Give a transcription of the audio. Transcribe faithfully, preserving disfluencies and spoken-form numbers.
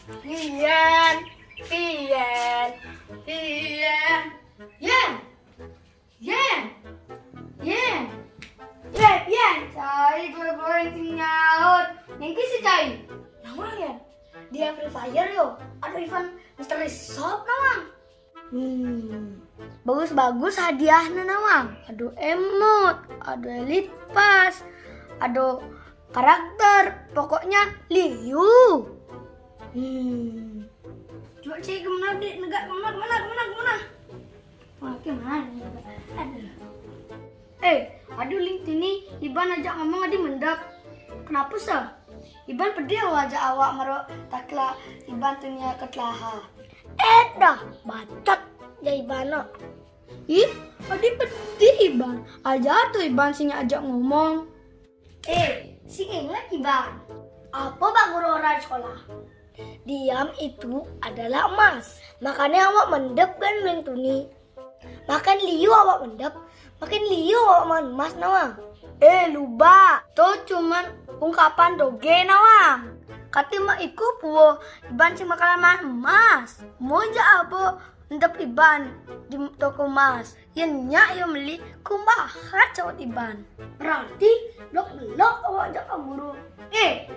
Pian, Pian, Pian, Yan, Yan, Yan. Eh, Pian, cai gue boleh nyaut. Yang kisi cai. Nawang, Yan. Dia Free Fire yo. Ada event Mystery Shop nawang. Hmm. Bagus-bagus hadiahnya nawang. Ada emot, ada elite pass, ada karakter. Pokoknya Liu. Hmm. Coba cek kemana dek, negak kemana, kemana, kemana, kemana? Wah, kemana? Aduh. Eh, aduh Ling Tini, Iban ajak ngomong adi mendap. Kenapa sah? Iban pedih awak ajak awak maro takla Iban tunia ketelaha. Eh dah, bacot jai Iban. Ih, adi pedih Iban. Aja tuh Iban sini ajak ngomong. Eh, si ingat Iban. Apa bak guru orang sekolah? Diam itu adalah emas. Makanya awak mendep kan Ling Tuni. Makan liu awak mendep, makan liu awak makan emas nawang. Eh, luba, to cuman ungkapan doge nawang. Kati mak iku puo Iban sing bakalan makan emas. Moja abo mendep Iban di toko emas. Yen nyak yo meli kumbahat cawat Iban. Berarti blok-blok awak jak ka guru. Eh,